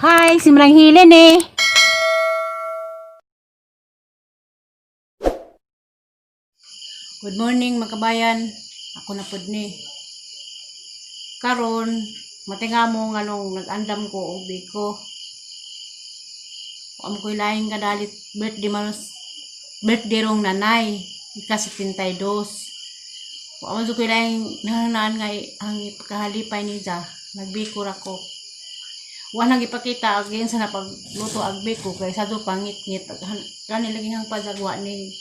Hi, si Manang Hilen eh. Good morning, mga kabayan. Ako na pud ni. Karon, matinga mo nga nung nag-andam ko og biko. Am ko'y laing kadalit birthday man, birthday rong nanay ika 72. Wa man ko'y laing nananaan nga ang ikahalipay niya. Nagbiko ra ko. Wa nang ipakita ang sa napagluto ag biko kay sa do pangit-ngit kani lagi hang pajagwa ni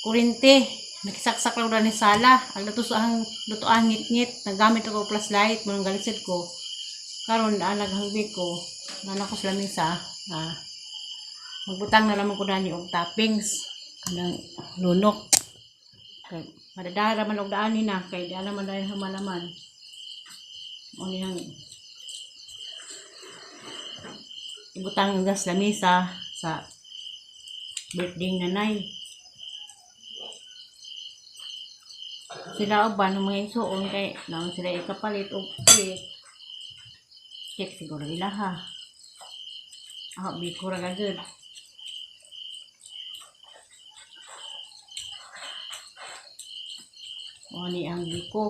kurente. Nakisaksak lang ni sala ang luto sa ang luto ang ngit-ngit. Naggamit ako flashlight mo nang galisid ko karon daan naghang biko nana ko sa lamisa na magbutang na lamang ko dani og toppings kanang lunok kay madadara man og daan ni na kay daan naman dahil humalaman mo niyang ibutang ang gas lamisa sa birthday nanay. Sila uban ng mga igsuon kay naon sila ikapalit og cake. Cake siguro ilaha. Ako biko ra gagud. O ni ang biko.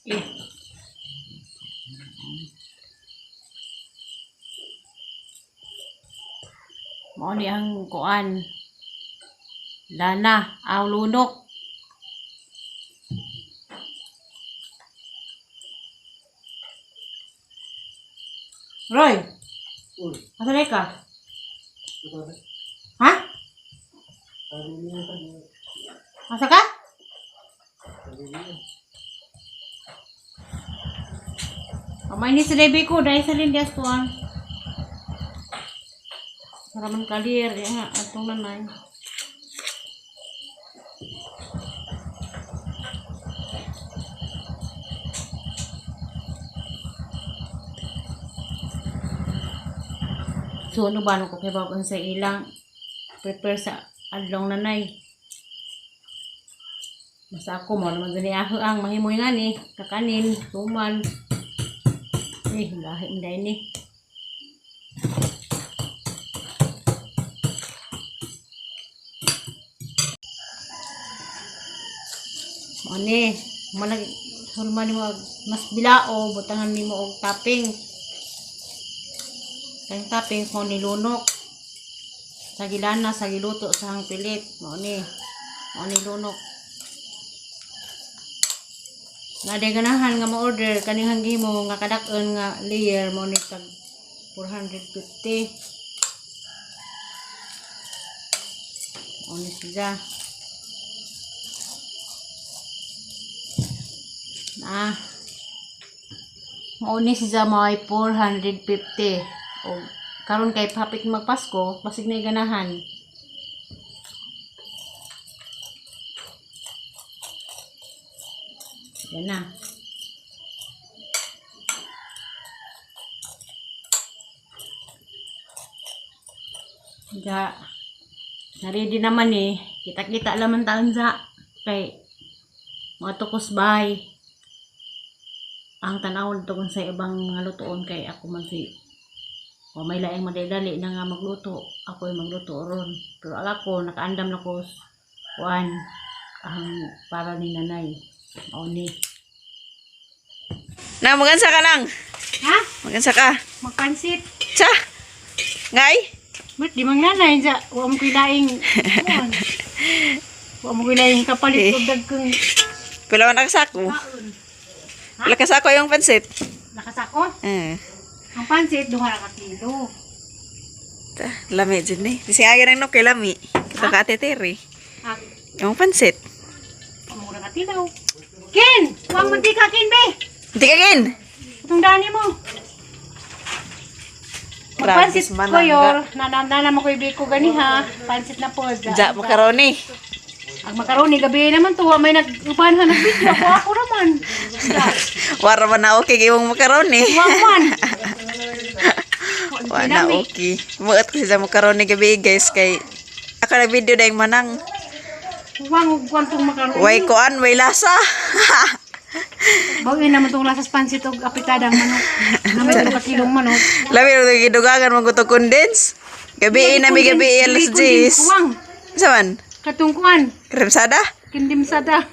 Eh. Mao ni ang kuan. Lana, aw lunok. Roy, Uy, asa na ka? ito Ha? Asa ka? Kamay ni sa debi ko, dahil sa lindas ko ang. Para man kalir, ya, atong nanay. So, ano ba, ano ko kay bago sa ilang prepare sa adlong nanay. Basta ako mo naman gani ako ang mahimoy nga ni, kakanin, tuman. Eh, lahi mo dahil ni. Mo ni, manag hulman nimo og mas bilao, butangan nimo og topping. Kang topping mo nilunok. Sa gilana, sa giluto sa hang pilit. Mo ni. Mo ni lunok. Nga day ganahan nga ma-order kaning hanggi mo nga kadak-on nga layer mo ni tag 450. Mo ni siya. Na. Mao ni siya may 450. O karon kay hapit magpasko, basig na ganahan. Yan na. Ga, na-ready naman eh. Kita-kita laman taon sa kay mga tukos bay. Ang tanaw tukon sa ibang mga lutoon kay ako man si o may laing madali na nga magluto. Ako ay magluto ron. Pero ala ko, nakaandam na ko kuan ang para ni nanay. O ni. Na, magansa ka nang. Ha? Magansa ka. Magpansit. Tsa! Ngay? Ba't di mang nanay sa wa mo kilaing kuan. Wa mo kilaing kapalit og dagkong Pila man nakasako? kaon. Pila kasako yung pansit? Nakasako? Eh. Ang pansit duha ra ka kilo. Ta, lami dyan eh. Kasi aga nang no kay lami. Kita ka ate Terry. Ang Yung pansit. amo ra ka tilaw. Ken, wa man di ka Ken be. Hindi ka gin! Itong dani mo. Grabe Magpansit sa manangga. ko yor, nanana mo ko ibig ko gani ha. Pansit na po. Ja, makaroni. Ang makaroni gabi naman to, wa may nag-uban ha nag-video ako ako raman. Ja, Wara ba na okay imong makaroni? wa man. Wa na okay. Muot ko siya makaroni gabi guys kay Ako na video dahil manang. Huwag og kwantong makaroon. Way kuan, way lasa. Bawin naman tong lasas pansit og apitadang manok. Naman itong kakilong manok. Labi na gidugangan mo to condense. Gabi na mi gabi alas 10. Kuwang. Sa man? Katong kuwan. Kremsada? Kindimsada.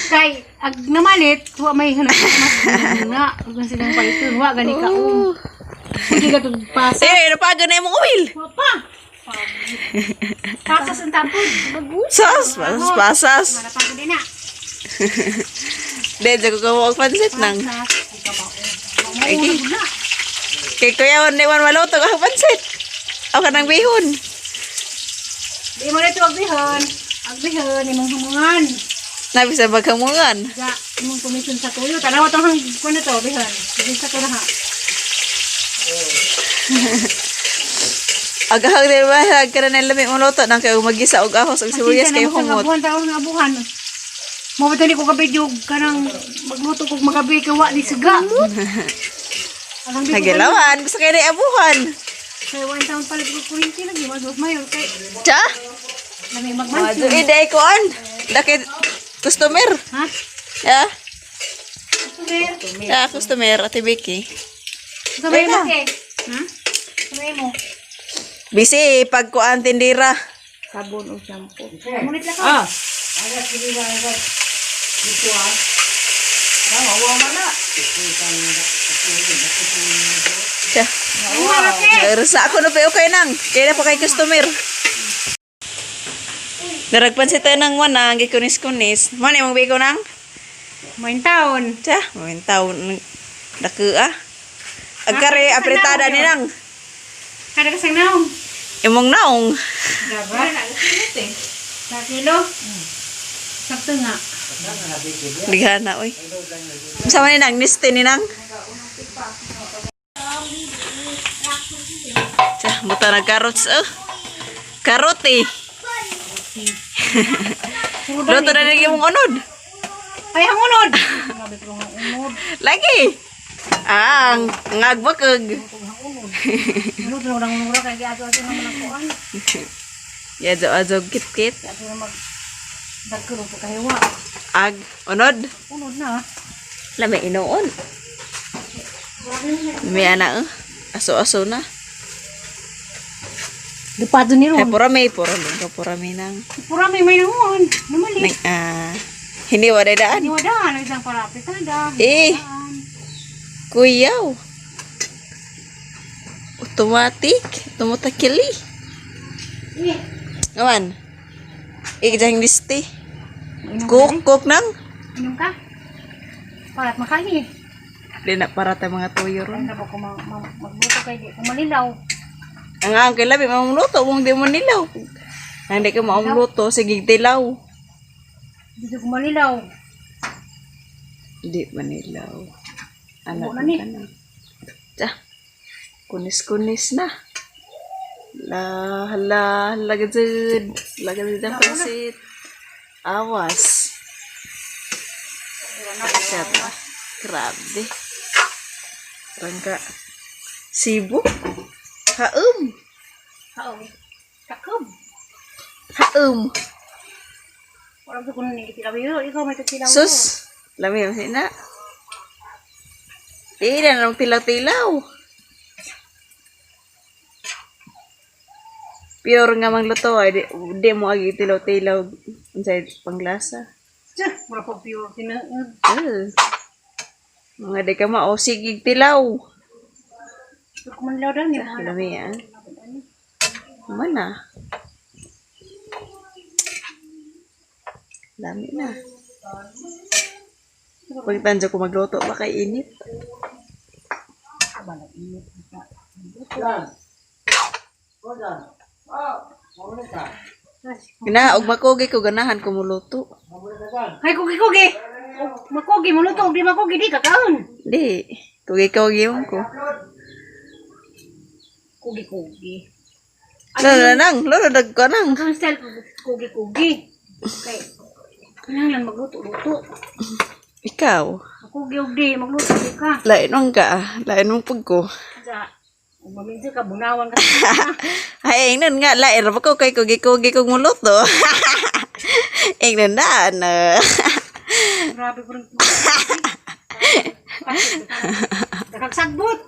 Kay ag namalit, wa may hanap mas na ug silang paliton, wa gani ka. Oh. Hindi ka tug pasa. Eh, napagod na imong oil. Wa pa. Pasas ang tapod. Sas, pasas, pasas. Malapagod din na. Dahil sa kukuha og pansit nang. Pasas. Ay, Mauna na. Kay kuya, wan wan maluto ang pansit. Ako ka ng bihon. Di mo na ito agbihon. Agbihon, imong humungan. Nabi sa pagkamungan. Ja, imong komisyon sa tuyo. Tanawa tong hang kuan na to, bihon. Bihon sa to na ha. Agahag din ba, ka na lami mo luto nang kayo magisa og ahos og sibuyas Pasensya kay na mo sa humot. Abuhan taon nga abuhan. Mo ba ko kabidyo kanang magluto kog magabi kay wa ni siga. Alang di ko Nagilawan, basta kayo na abuhan. kay one taon palit ko kuryente lagi mas mayor kay Cha? lami magmansyon. Madu iday koan. Daki customer. Ha? Ya, Customer. ya customer Ate Vicky. Sabay mo ke. Ha? Sabay mo. Busy pag kuan tindira. Sabon o shampoo. Ngunit lang ka. Ah. Cha. Sa ako na pa okay nang. Kaya na pa kay customer. Daragpansit tayo ng wanang, gikunis-kunis. Mano imong biko nang? Main taon. Cha, mawin taon. Daki ah. Agkare, apretada ni nang. Kada ka sang naong. Imong naong. Diba? Sa kilo? Sakto nga. Lighana, oy. Sama ni nang, niste ni nang. Cha, buta na carrots, oh. Carrot eh. Luto na rin imong unod. Ay, ang unod! Grabe ko ang unod. Lagi. Ah, ang agbakag. Unod na unang unod kaya giato-ato naman ang kuan. Yazo azo kit kit. Ato na mag dagkuro pa kahiwa. Ag unod. Unod na. Lami inuon. May ana eh. Aso-aso na. Dipado ni Ay, ron. pura may, pura may, pura may nang. Pura may may nangon. Namali. Nang, ah, hindi wala daan. Niwadaan, ang isang parapitada. Eh. Kuyaw. Automatic. Tumutakili. Eh. Ngaman. Ikijang listi. Inom ka Cook, rin? cook nang. Inom ka? Para at makain eh. Di na para tayo mga tuyo ron. Ano ba kung magluto kay di kung malinaw. Ang ang kay labi mamuluto, mong di mo nilaw. Ang di ka maumluto, sige tilaw. Dito ko malilaw. Di manilaw. Anak Buo na ni. ka na. Tsa. Kunis-kunis na. La, hala, hala, gazud. La, gazud ang pansit. Awas. Sarap. Grabe. Rangka. Sibo. Haum. Oo. Takob. Haum. Wala ko kuno ni tilaw yun. Ikaw may tilaw. Sus. Lami ang sina. Di na lang tilaw-tilaw. Pure nga mangluto ay di, di mo agi tilaw-tilaw unsay panglasa. Tsa, wala pa pure tina. Eh. Mga di ka mao sigig tilaw. Ko manilaw dan ni. Lami ah. Mana? Lami na. Pagtanjo ko magluto ba kay init? Yan. O, yan. Ah, mabalik ka. Gina, og makugi ko ganahan ko muluto. Mabalik ka dyan. Hay kugi kugi. Makugi mo luto, di makugi di ka kaon. Di, kugi-kugi mo ko. Kugi kugi. Lolo nang, lolo dag ko nang. Ang style kugi kugi. Okay. Kinahanglan magluto luto. Ikaw, Makugi og di magluto di ka. lain mong ka, ah. Lain mong pag ko. Sa Maminsi ka, bunawan ka. Ay, ingnan nga, lain ra ba ko kay kugi-kugi kong muluto. Ingnan na, ano. Grabe ko rin. Nakagsakbot.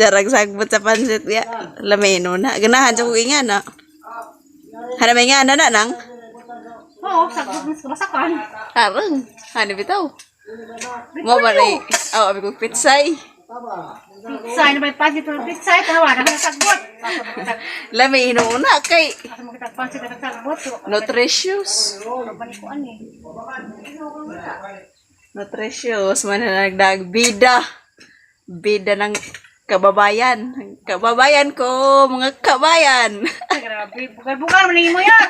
Darag sagbot sa pansit ya. Lamino na. Ganahan sa kong ingan na. Hana may nga na na nang. Oo, sagbot mas kabasakan. Arang. Hani bitaw. Mo ba ni? Oh, abi ko pitsay. Pitsay na may pansit pero pitsay tawa nakasagbot. Lamino na kay Asa mo kita pansit nakasagbot. nutritious. Panikuan eh. Nutritious man na nagdag bida. Bida ng kababayan. Kababayan ko, mga kabayan. Ay, grabe. Bukal-bukal man mo yan.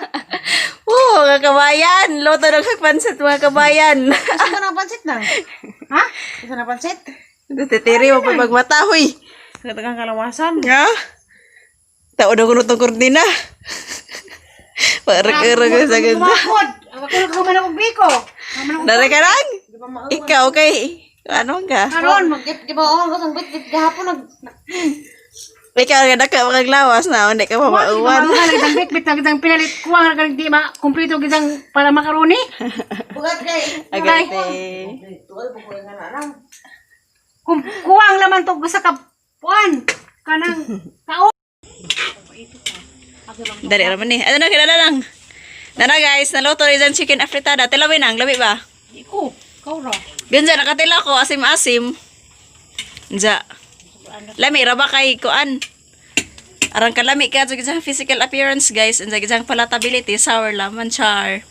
Oo, mga kabayan. Luto ng pansit, mga kabayan. Isa ka ng pansit na. Ha? Isa na pansit? Titiri mo pa magmata, huy. Katagang kalawasan. Nga? Tao na ko nutong kortina. Parang-arang sa ganda. Kumakod. Ako na kuman akong biko. Dara ka lang? Ikaw kay... Ano ka? Karon, mag-di ba ako ang bit gahapon nag Ikaw nga naka makaglawas na, hindi ka mamauwan. Mga bit bit nag pinalit kuwang nag di ma kumpleto gidang para makaroni. Bugat kay. Agay. Kung kuwang laman to sa kapuan kanang kao. Dali raman ni. Ano na kilala lang? Nana guys, naluto rin ang chicken afritada. Tilawin ang, labi ba? Di ko, kau ra. Ganyan, nakatila ko, asim-asim. Nja. Lami, raba kay kuan. Arang kalami ka, so gisang physical appearance guys, and gisang palatability, sour laman, char.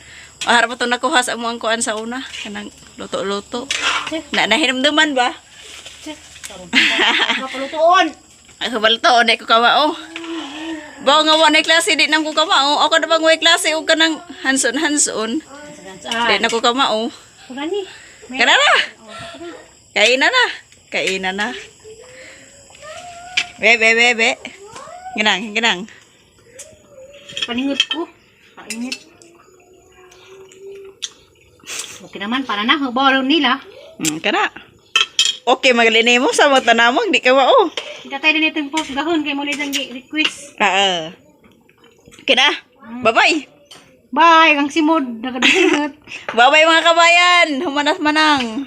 Ahar pa to nakuha sa amuang kuan sa una, kanang luto-luto. Na nahinumduman ba? Kapalutoon. Ay, kabalto, di ko kamao. Bawo nga wa na klase, di nang ko kamao. Ako na bang way klase, o kanang hanson-hanson. Di na ko kamao. Kuna ni. Kana na! Kainan na! Kainan na. Be, be, be, be. Ginang, ginang. Paningot ko. Painit. Okay naman, para na. Bawal nila. Kana. Okay, magaling mo sa mga tanamang, di ka mao. Kita tayo din itong post gahon kay muli isang request. Ah. Kina. Bye-bye. Bye, ang simod. Nagadasingot. Bye-bye mga kabayan. Humanas manang.